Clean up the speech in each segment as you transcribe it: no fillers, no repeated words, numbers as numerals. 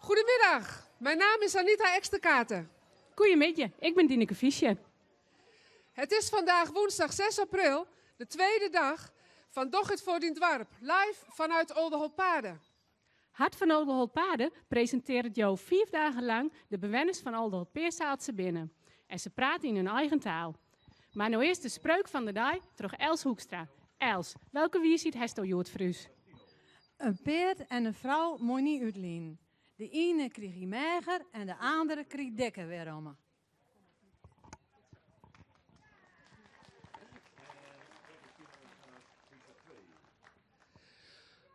Goedemiddag, mijn naam is Anita Eksterkate. Goeiemiddei, ik bin Dineke Fischer. Het is vandaag woensdag 6 april, de tweede dag van Doch It Foar Dyn Doarp, live vanuit Oldeholtpade. Hart van Oldeholtpade presintearret jo fiif dagen lang de bewenners fan Aldeholtpea sa't se binne. En se prate yn hun eigen taal. Mar no earst de spreuk fan de dei troch Els Hoekstra. Els, welke wiisheid hasto hjoed foar ús? In peard en in frou moat niet útlienen. De iene kriget meager en de andere kriget dikker werom.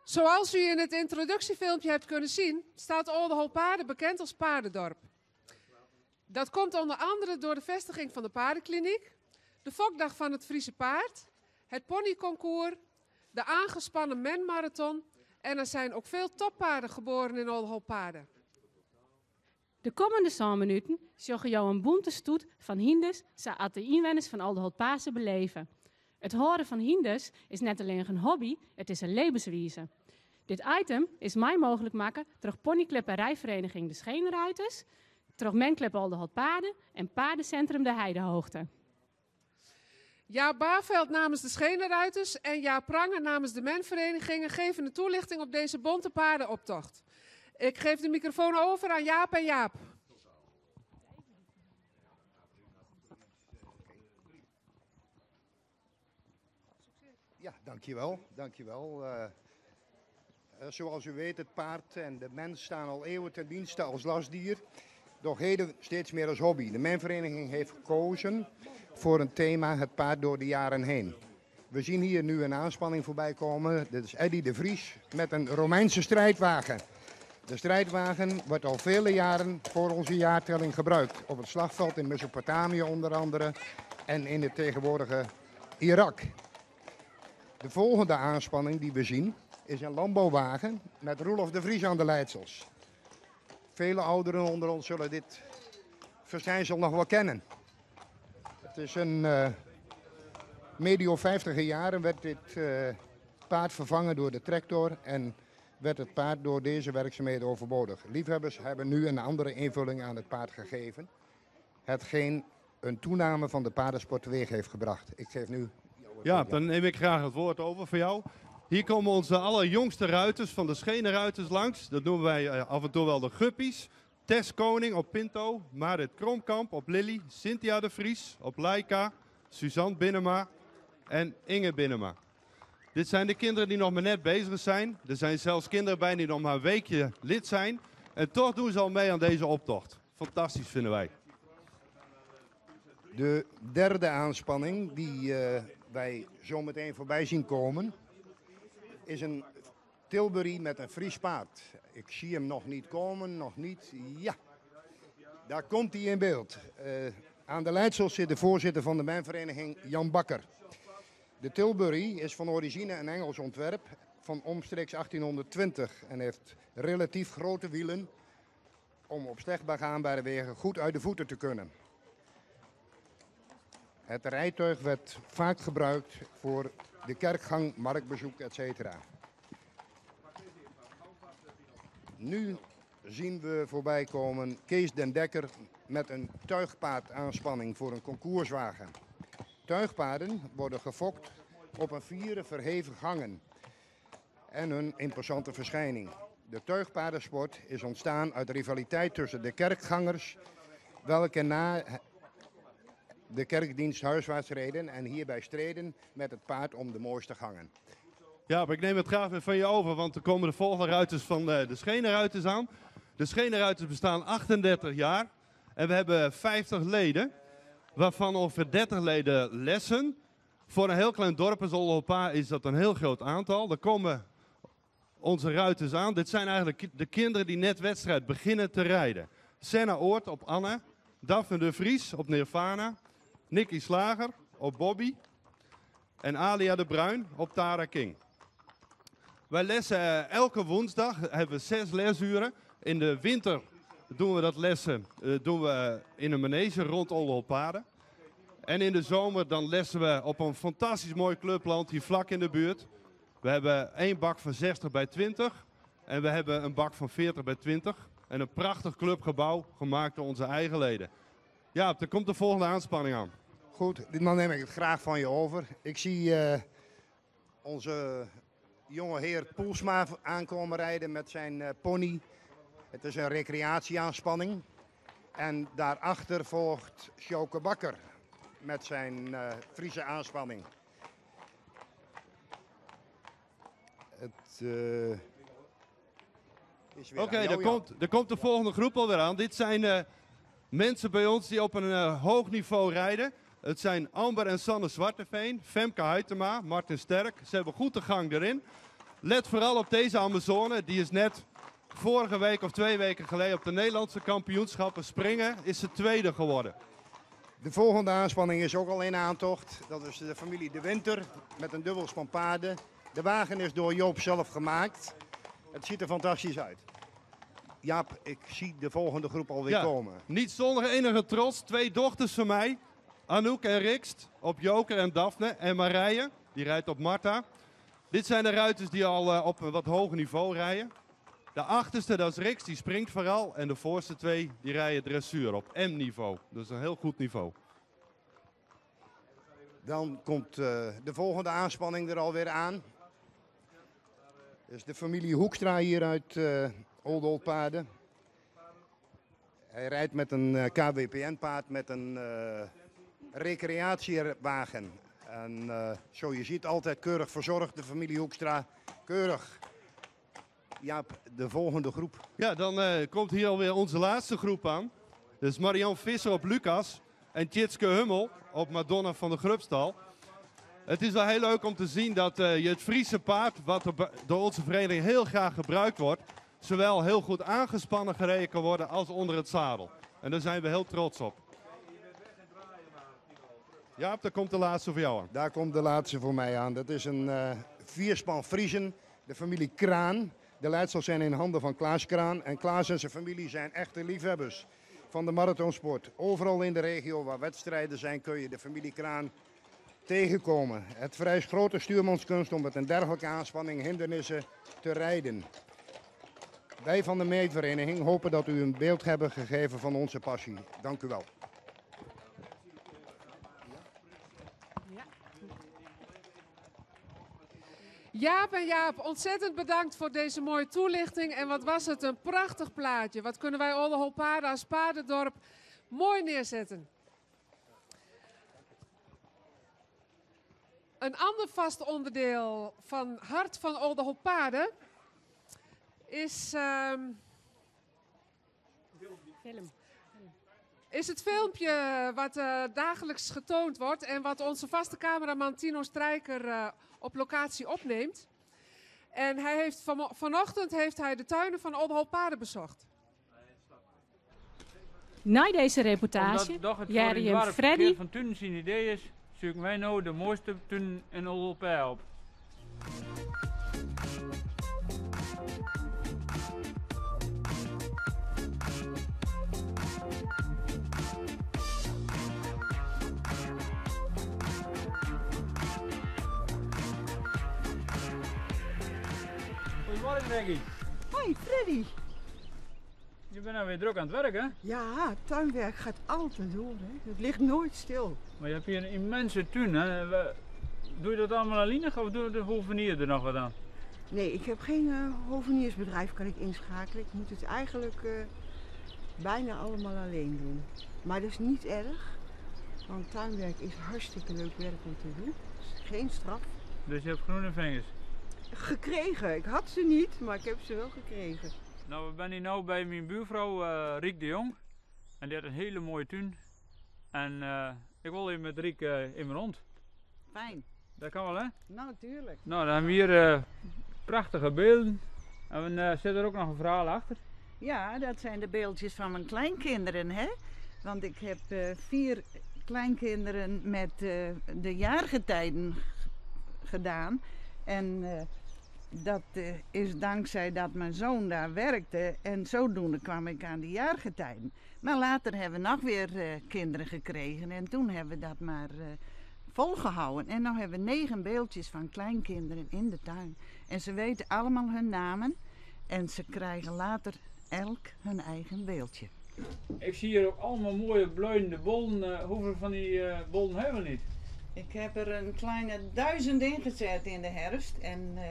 Zoals u in het introductiefilmpje hebt kunnen zien, staat Oldeholtpade bekend als paardendorp. Dat komt onder andere door de vestiging van de paardenkliniek, de fokdag van het Friese paard, het ponyconcours, de aangespannen menmarathon en er zijn ook veel toppaarden geboren in Oldeholtpade. De kommende sân minuten sjogge jo in bûnte stoet fan hynders sa at de ynwenners fan Aldeholtpea se beleve. It hâlden fan hynders is net allinnich in hobby, it is in libbenswize. Dit item is mei mooglik makke troch Ponyclub en Rijvereniging De Schenenruiters, troch Menclub Aldeholtpade en Paardencentrum De Heidehoogte. Jaap Baarveld namens de Schenenruiters en Jaap Prange namens de menverenigingen geven een toelichting op deze bonte paardenoptocht. Ik geef de microfoon over aan Jaap en Jaap. Ja, dankjewel. Dankjewel. Zoals u weet, het paard en de mens staan al eeuwen ten dienste als lastdier. Doch heden steeds meer als hobby. De menvereniging heeft gekozen voor een thema het paard door de jaren heen. We zien hier nu een aanspanning voorbij komen. Dit is Eddy de Vries met een Romeinse strijdwagen. De strijdwagen wordt al vele jaren voor onze jaartelling gebruikt. Op het slagveld in Mesopotamië onder andere en in het tegenwoordige Irak. De volgende aanspanning die we zien is een landbouwwagen met Roelof de Vries aan de leidsels. Vele ouderen onder ons zullen dit verschijnsel nog wel kennen. Het is een medio 50e jaren werd dit paard vervangen door de tractor en werd het paard door deze werkzaamheden overbodig. Liefhebbers hebben nu een andere invulling aan het paard gegeven, hetgeen een toename van de paardensport teweeg heeft gebracht. Ik geef nu Ja, dan neem ik graag het woord over voor jou. Hier komen onze allerjongste ruiters van de Schenenruiters langs. Dat noemen wij af en toe wel de guppies. Tess Koning op Pinto, Marit Kromkamp op Lily, Cynthia de Vries op Laika, Suzanne Binnema en Inge Binnema. Dit zijn de kinderen die nog maar net bezig zijn. Er zijn zelfs kinderen bij die nog maar een weekje lid zijn. En toch doen ze al mee aan deze optocht. Fantastisch vinden wij. De derde aanspanning die wij zo meteen voorbij zien komen, is een Tilbury met een Fries paard. Ik zie hem nog niet komen, nog niet. Ja, daar komt hij in beeld. Aan de leidsels zit de voorzitter van de menvereniging, Jan Bakker. De Tilbury is van origine een Engels ontwerp van omstreeks 1820 en heeft relatief grote wielen om op slecht begaanbare wegen goed uit de voeten te kunnen. Het rijtuig werd vaak gebruikt voor de kerkgang, marktbezoek, et cetera. Nu zien we voorbij komen Kees den Dekker met een tuigpaardaanspanning voor een concourswagen. Tuigpaarden worden gefokt op een vieren verheven gangen en hun imposante verschijning. De tuigpaardensport is ontstaan uit rivaliteit tussen de kerkgangers, welke na de kerkdienst huiswaarts reden en hierbij streden met het paard om de mooiste gangen. Ja, maar ik neem het graag weer van je over, want er komen de volgende ruiters van de Schenenruiters aan. De Schenenruiters bestaan 38 jaar en we hebben 50 leden, waarvan ongeveer 30 leden lessen. Voor een heel klein dorp als Oldeholtpade is dat een heel groot aantal. Er komen onze ruiters aan. Dit zijn eigenlijk de kinderen die net wedstrijd beginnen te rijden. Senna Oort op Anne, Daphne de Vries op Nirvana, Nicky Slager op Bobby en Alia de Bruin op Tara King. Wij lessen elke woensdag, hebben we 6 lesuren. In de winter doen we dat lessen in een manege rond Oldeholtpade. En in de zomer dan lessen we op een fantastisch mooi clubland hier vlak in de buurt. We hebben 1 bak van 60 bij 20. En we hebben een bak van 40 bij 20 en een prachtig clubgebouw gemaakt door onze eigen leden. Jaap, er komt de volgende aanspanning aan. Goed, dan neem ik het graag van je over. Ik zie uh, onze jonge heer Poelsma aankomen rijden met zijn uh, pony. Het is een recreatieaanspanning. En daarachter volgt Sjoke Bakker met zijn uh, Friese aanspanning. Het uh, Oké, okay, er, komt, er komt de volgende groep alweer aan. Dit zijn uh, mensen bij ons die op een hoog niveau rijden. Het zijn Amber en Sanne Zwarteveen, Femke Huytema, Martin Sterk. Ze hebben goed de gang erin. Let vooral op deze Amazone. Die is net vorige week of 2 weken geleden op de Nederlandse kampioenschappen springen. Is ze tweede geworden. De volgende aanspanning is ook al in aantocht. Dat is de familie De Winter met een dubbelspan paarden. De wagen is door Joop zelf gemaakt. Het ziet er fantastisch uit. Jaap, ik zie de volgende groep alweer ja, komen. Niet zonder enige trots, 2 dochters van mij. Anouk en Rikst op Joker en Daphne. En Marije, die rijdt op Marta. Dit zijn de ruiters die al op een wat hoger niveau rijden. De achterste, dat is Riks, die springt vooral. En de voorste 2, die rijden dressuur op M-niveau. Dus een heel goed niveau. Dan komt de volgende aanspanning er alweer aan. Dus de familie Hoekstra hier uit Oldeholtpade. Hij rijdt met een KWPN-paard met een recreatiewagen. En zo je ziet, altijd keurig verzorgd, de familie Hoekstra. Keurig. Jaap, de volgende groep. Ja, dan komt hier alweer onze laatste groep aan. Dus Marian Visser op Lucas en Tjitske Hummel op Madonna van de Grubstal. Het is wel heel leuk om te zien dat je het Friese paard, wat door onze vereniging heel graag gebruikt wordt, zowel heel goed aangespannen gereden kan worden als onder het zadel. En daar zijn we heel trots op. Jaap, daar komt de laatste voor jou aan. Daar komt de laatste voor mij aan. Dat is een vierspan Friezen, de familie Kraan. De leidsels zijn in handen van Klaas Kraan. En Klaas en zijn familie zijn echte liefhebbers van de marathonsport. Overal in de regio waar wedstrijden zijn kun je de familie Kraan tegenkomen. Het vereist grote stuurmanskunst om met een dergelijke aanspanning hindernissen te rijden. Wij van de meetvereniging hopen dat u een beeld hebben gegeven van onze passie. Dank u wel. Jaap en Jaap, ontzettend bedankt voor deze mooie toelichting. En wat was het een prachtig plaatje. Wat kunnen wij Oldeholtpade als paardendorp mooi neerzetten. Een ander vast onderdeel van Hart van Oldeholtpade is, Film. is het filmpje wat dagelijks getoond wordt en wat onze vaste cameraman Tino Strijker op locatie opneemt. En hij heeft vanochtend heeft hij de tuinen van Oldeholtpade bezocht. Na deze reportage, Jerry en Freddy van Tunen zijn idee is, zoeken wij nou de mooiste tuin in Oldeholtpade op. Goedemorgen, Reggie. Hoi, Freddy. Je bent nou weer druk aan het werk, hè? Ja, tuinwerk gaat altijd door, hè. Het ligt nooit stil. Maar je hebt hier een immense tuin, hè? Doe je dat allemaal alleen of doe de hovenier er nog wat aan? Nee, ik heb geen hoveniersbedrijf kan ik inschakelen. Ik moet het eigenlijk bijna allemaal alleen doen. Maar dat is niet erg, want tuinwerk is hartstikke leuk werk om te doen. Het is geen straf. Dus je hebt groene vingers? Gekregen. Ik had ze niet, maar ik heb ze wel gekregen. Nou, we zijn hier nu bij mijn buurvrouw Riek de Jong. En die heeft een hele mooie tuin. En ik wil hier met Riek in mijn rond. Fijn. Dat kan wel, hè? Nou, tuurlijk. Nou, dan hebben we hier prachtige beelden. En zit er ook nog een verhaal achter? Ja, dat zijn de beeldjes van mijn kleinkinderen, hè? Want ik heb 4 kleinkinderen met de jaargetijden gedaan. En dat is dankzij dat mijn zoon daar werkte en zodoende kwam ik aan de jaargetijden. Maar later hebben we nog weer kinderen gekregen en toen hebben we dat maar volgehouden. En nu hebben we 9 beeldjes van kleinkinderen in de tuin. En ze weten allemaal hun namen. En ze krijgen later elk hun eigen beeldje. Ik zie hier ook allemaal mooie bloeiende bollen. Eh, hoeveel van die eh, bollen hebben we niet? Ik heb er een kleine 1000 ingezet in de herfst en eh,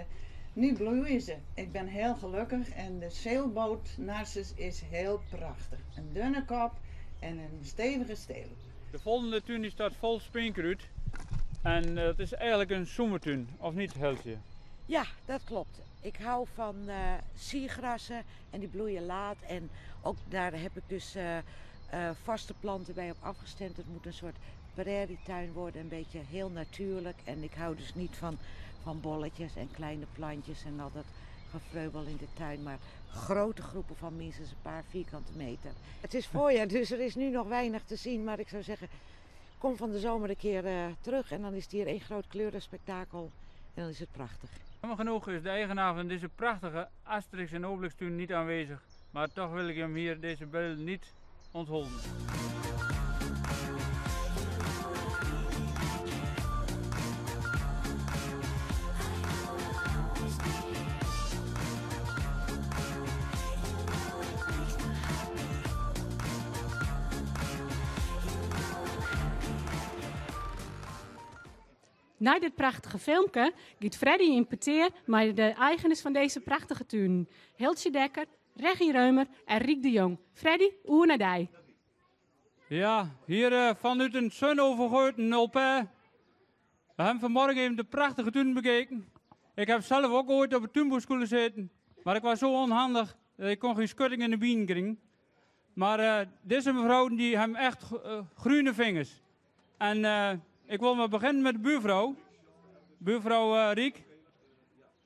nu bloeien ze. Ik ben heel gelukkig en de zeilboot narcis is heel prachtig. Een dunne kop en een stevige steel. De volgende tuin die staat vol speenkruid. En dat is eigenlijk een zomertuin, of niet Heltje? Ja, dat klopt. Ik hou van uh, siergrassen en die bloeien laat. En ook daar heb ik dus uh, uh, vaste planten bij op afgestemd. Het moet een soort prairietuin worden, een beetje heel natuurlijk. En ik hou dus niet van, van bolletjes en kleine plantjes en al dat gefreubel in de tuin. Maar grote groepen van minstens een paar vierkante meter. Het is voorjaar, dus er is nu nog weinig te zien. Maar ik zou zeggen, kom van de zomer een keer terug en dan is het hier één groot kleurenspektakel. En dan is het prachtig. Jammer genoeg is de eigenaar van deze prachtige Asterix en Obelix tuin niet aanwezig. Maar toch wil ik hem hier deze beelden niet ontholden. Na dit prachtige filmpje gaat Freddy in peteer met de eigenaars van deze prachtige tuin. Hiltje Dekker, Regie Reumer en Riek de Jong. Freddy, oer naar dij. Ja, hier uh, vanuit een zonovergoten Nulpe. We hebben vanmorgen even de prachtige tuin bekeken. Ik heb zelf ook ooit op de tuinboerschool gezeten. Maar ik was zo onhandig dat ik kon geen schutting in de bienen krijgen. Maar uh, deze mevrouw die hebben echt uh, groene vingers. En ik wil maar beginnen met de buurvrouw. Buurvrouw Riek.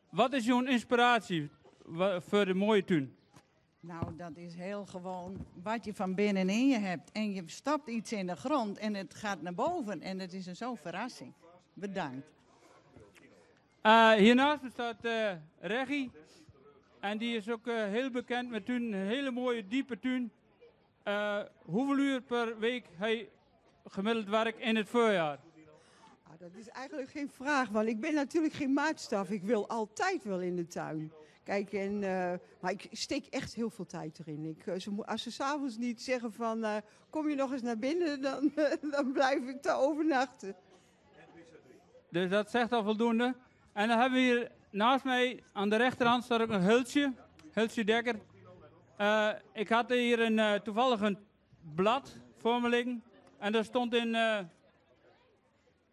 Wat is jouw inspiratie voor de mooie tuin? Nou, dat is heel gewoon wat je van binnenin je hebt. En je stopt iets in de grond en het gaat naar boven. En het is een zo'n verrassing. Bedankt. Hiernaast staat Regie. En die is ook heel bekend met tuin. Een hele mooie diepe tuin. Hoeveel uur per week hij gemiddeld werk in het voorjaar? Ah, dat is eigenlijk geen vraag, want ik ben natuurlijk geen maatstaf. Ik wil altijd wel in de tuin. Kijk, en, uh, maar ik steek echt heel veel tijd erin. Ik, ze, als ze s'avonds niet zeggen van uh, kom je nog eens naar binnen, dan, dan blijf ik daar overnachten. Dus dat zegt al voldoende. En dan hebben we hier naast mij aan de rechterhand staat ook een Hultje, Hultje Dekker. Ik had hier een, toevallig een blad voor me liggen. En daar stond in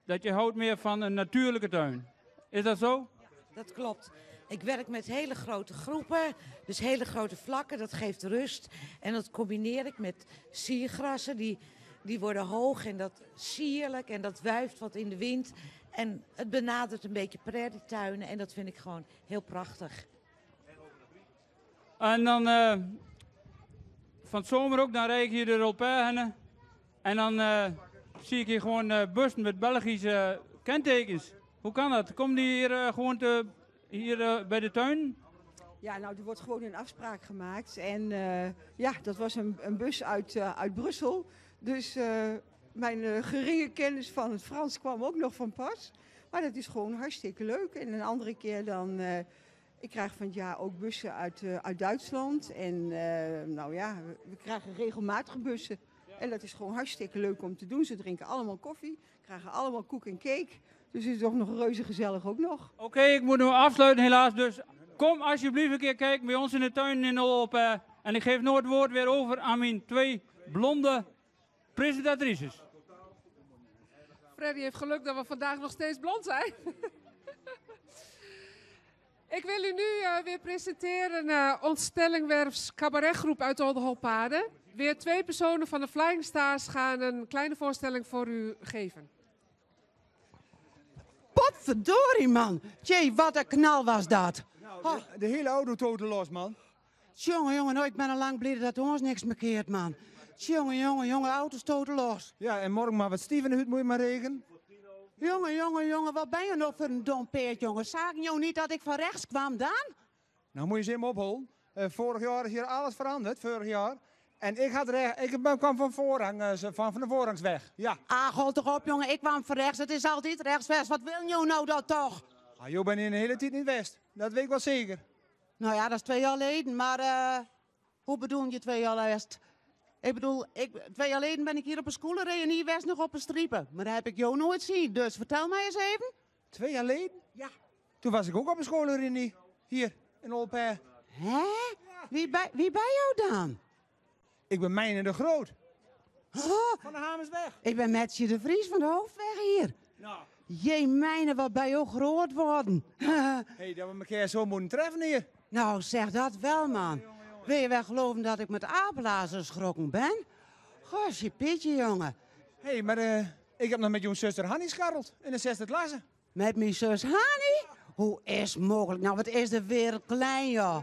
dat je houdt meer van een natuurlijke tuin. Is dat zo? Ja, dat klopt. Ik werk met hele grote groepen, dus hele grote vlakken, dat geeft rust. En dat combineer ik met siergrassen, die, die worden hoog en dat sierlijk en dat wuift wat in de wind. En het benadert een beetje prairietuinen en dat vind ik gewoon heel prachtig. En dan van het zomer ook, dan rijd ik hier de Rolpain en dan zie ik hier gewoon uh, bussen met Belgische kentekens. Hoe kan dat? Komen die hier gewoon te, hier bij de tuin? Ja, nou, er wordt gewoon een afspraak gemaakt. En ja, dat was een bus uit Brussel. Dus mijn geringe kennis van het Frans kwam ook nog van pas. Maar dat is gewoon hartstikke leuk. En een andere keer dan... ik krijg van het jaar ook bussen uit Duitsland. En nou ja, we krijgen regelmatig bussen. En dat is gewoon hartstikke leuk om te doen. Ze drinken allemaal koffie, krijgen allemaal koek en cake. Dus het is toch nog reuze gezellig ook nog. Oké, okay, ik moet nu afsluiten helaas. Dus kom alsjeblieft een keer kijken bij ons in de tuin in Olpe. En ik geef nu het woord weer over aan mijn twee blonde presentatrices. Freddy heeft geluk dat we vandaag nog steeds blond zijn. Ik wil u nu weer presenteren ons Stellingwerfs cabaretgroep uit Oldeholtpade. Weer twee personen van de Flying Stars gaan een kleine voorstelling voor u geven. Potverdorie, man. Tjee, wat een knal was dat. Nou, de hele auto totaal los, man. Tjonge, jongen, nou, ik ben al lang blij dat ons niks meer keert, man. Tjonge, jongen, jongen, auto's totaal los. Ja, en morgen maar wat Steven de Hut moet je maar regen. Jongen, jongen, jongen, wat ben je nog voor een dom peert, jongen? Zagen jou niet dat ik van rechts kwam dan? Nou moet je ze even opholen. Vorig jaar is hier alles veranderd, vorig jaar. En ik, had ik kwam van, voorrang, van de voorrangsweg, ja. Ah, god toch op, jongen, ik kwam van rechts. Het is altijd rechts, west. Wat wil jou nou dat toch? Ah, joh, ben in de hele tijd niet west. Dat weet ik wel zeker. Nou ja, dat is 2 jaar geleden, maar hoe bedoel je 2 jaar last? Ik bedoel, 2 jaar geleden ben ik hier op een schoolreunie en hier was nog op een striepen. Maar dat heb ik jou nooit zien, dus vertel mij eens even. 2 jaar geleden? Ja. Toen was ik ook op een schoolreunie, hier in Olpe. Hè? Wie bij jou dan? Ik ben Mijne de Groot. Huh? Van de Hamersweg. Ik ben Metje de Vries van de Hoofdweg hier. Nou. Jee, mijne, wat bij jou groot worden. Hé, hey, dat we elkaar zo moeten treffen hier. Nou, zeg dat wel, man. Jongen, jongen. Wil je wel geloven dat ik met apenlazen schrokken ben? Gosje pietje, jongen. Hé, hey, maar ik heb nog met jouw zuster Hannie scharreld in de 6e klasse. Met mijn zus Hannie? Hoe is mogelijk? Nou, wat is de wereld klein, joh.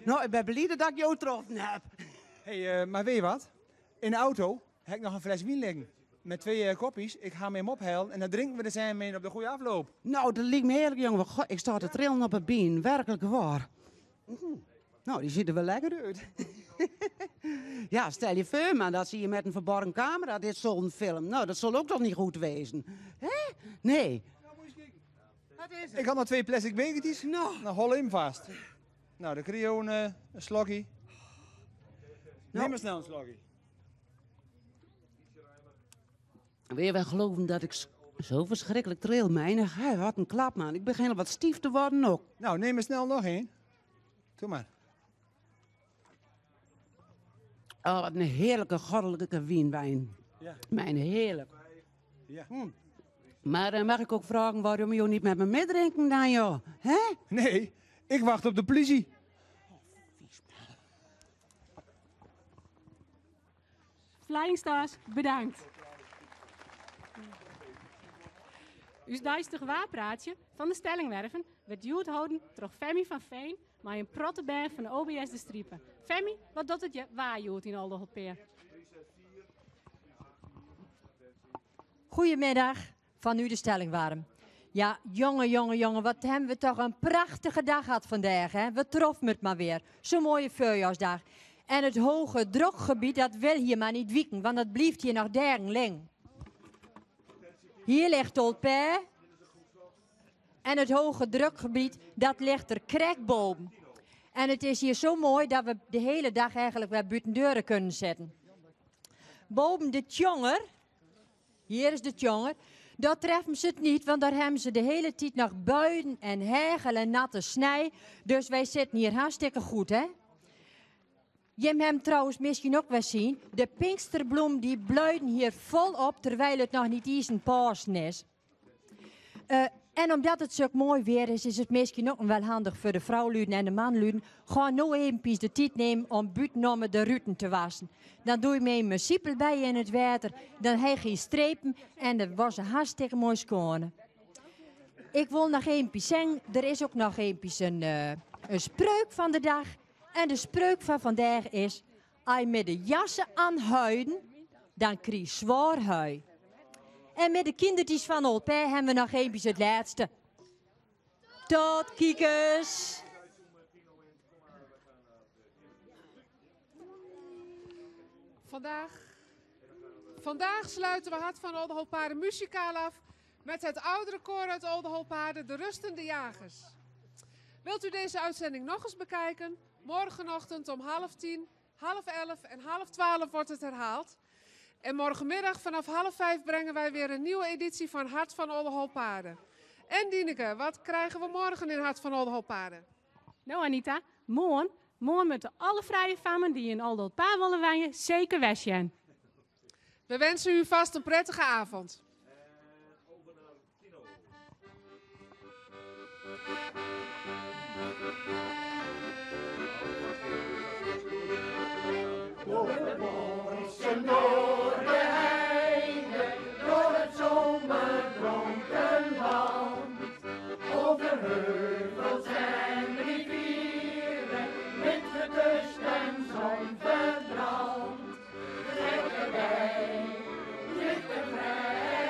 Nou, ik ben blij dat ik jou getroffen heb. Hé, hey, maar weet je wat? In de auto heb ik nog een fles wijn liggen. Met 2 kopjes. Ik ga hem ophalen en dan drinken we er zijn mee op de goede afloop. Nou, dat lijkt me heerlijk, jongen. God, ik sta te trillen op het been. Werkelijk waar. Nou, die ziet er wel lekker uit. Ja, stel je voor, man, dat zie je met een verborgen camera, dit zo'n film. Nou, dat zal ook toch niet goed wezen. Hè? Nee. Nou, moet je eens kijken. Wat is het? Ik had nog 2 plastic bekertjes. Nou. Nou, hol hem vast. Nou, dan krijg je een slokje. Nou. Neem maar snel een slokje. Wil je wel geloven dat ik zo verschrikkelijk tril, mijn? Hè, wat een klap, man. Ik begin al wat stief te worden ook. Nou, neem maar snel nog één. Doe maar. Oh, wat een heerlijke, goddelijke wienwijn. Ja. Mijn heerlijk. Ja. Maar mag ik ook vragen waarom je niet met me meedrinken dan, joh? Hè? Nee, ik wacht op de politie. Flying Stars, bedankt. Uw duistig waarpraatje van de Stellingwerven werd duwd houden door Femmy van Veen, maar een protte band van de OBS de Striepen. Femmy, wat doet het je waarjoert in Aldeholtpea? Goedemiddag, van u de Stellingwarm. Ja, jongen, jongen, jongen, wat hebben we toch een prachtige dag gehad vandaag, hè? We troffen het maar weer. Zo'n mooie voorjaarsdag. En het hoge drukgebied, dat wil hier maar niet wieken, want dat blijft hier nog dagenlang. Hier ligt Olpe. En het hoge drukgebied, dat ligt er krekboom. En het is hier zo mooi dat we de hele dag eigenlijk weer buiten deuren kunnen zetten. Boven de tjonger, hier is de tjonger, daar treffen ze het niet, want daar hebben ze de hele tijd nog buien en hegel en natte snij. Dus wij zitten hier hartstikke goed, hè? Je hebt hem trouwens misschien ook wel zien. De pinksterbloem die bloeit hier volop, terwijl het nog niet eens een Pasen is. En omdat het zo mooi weer is, is het misschien ook wel handig voor de vrouwluden en de manluden. Ga nou even de tijd nemen om buitenom de ruten te wassen. Dan doe je mee een siepel bij in het water. Dan heb je strepen en dat was hartstikke mooi schoon. Ik wil nog even zeggen, er is ook nog even een spreuk van de dag. En de spreuk van vandaag is, als je met de jassen aan huiden, dan krijg je zwaar hui. En met de kindertjes van Olpe hebben we nog even het laatste. Tot kiekers! Vandaag sluiten we Hart van Oldeholtpade muzikaal af met het oudere koor uit Oldeholtpade, de Rustende Jagers. Wilt u deze uitzending nog eens bekijken? Morgenochtend om 9:30, 10:30 en 11:30 wordt het herhaald. En morgenmiddag vanaf 4:30 brengen wij weer een nieuwe editie van Hart van Oldeholtpade. En Dineke, wat krijgen we morgen in Hart van Oldeholtpade? Nou Anita, morgen met alle vrije vammen die in Oldeholtpade willen wijnen, zeker weggaan. We wensen u vast een prettige avond. Door de bossen, door de heide, door het zomerdronken land. Over heuvels en rivieren, wind gekust en zon verbrand. Trekken wij, vluchten vrij.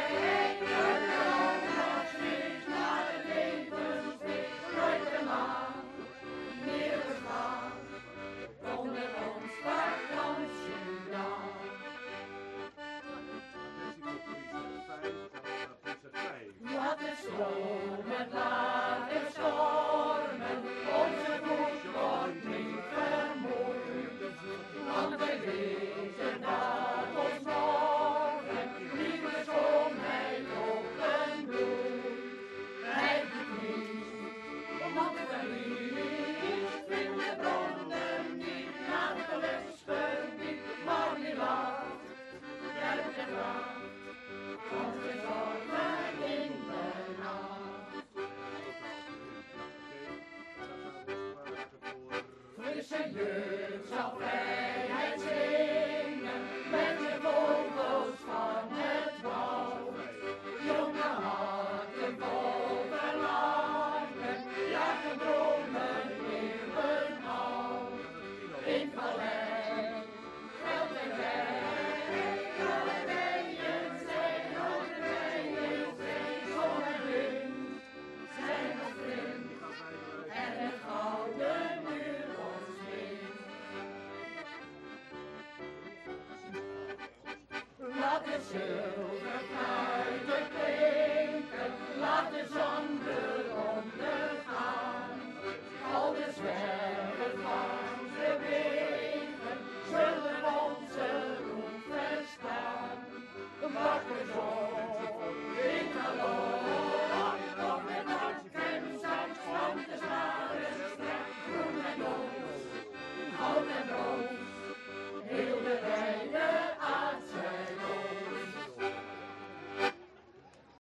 Laat de zilveren fluiten klinken, laat de zon.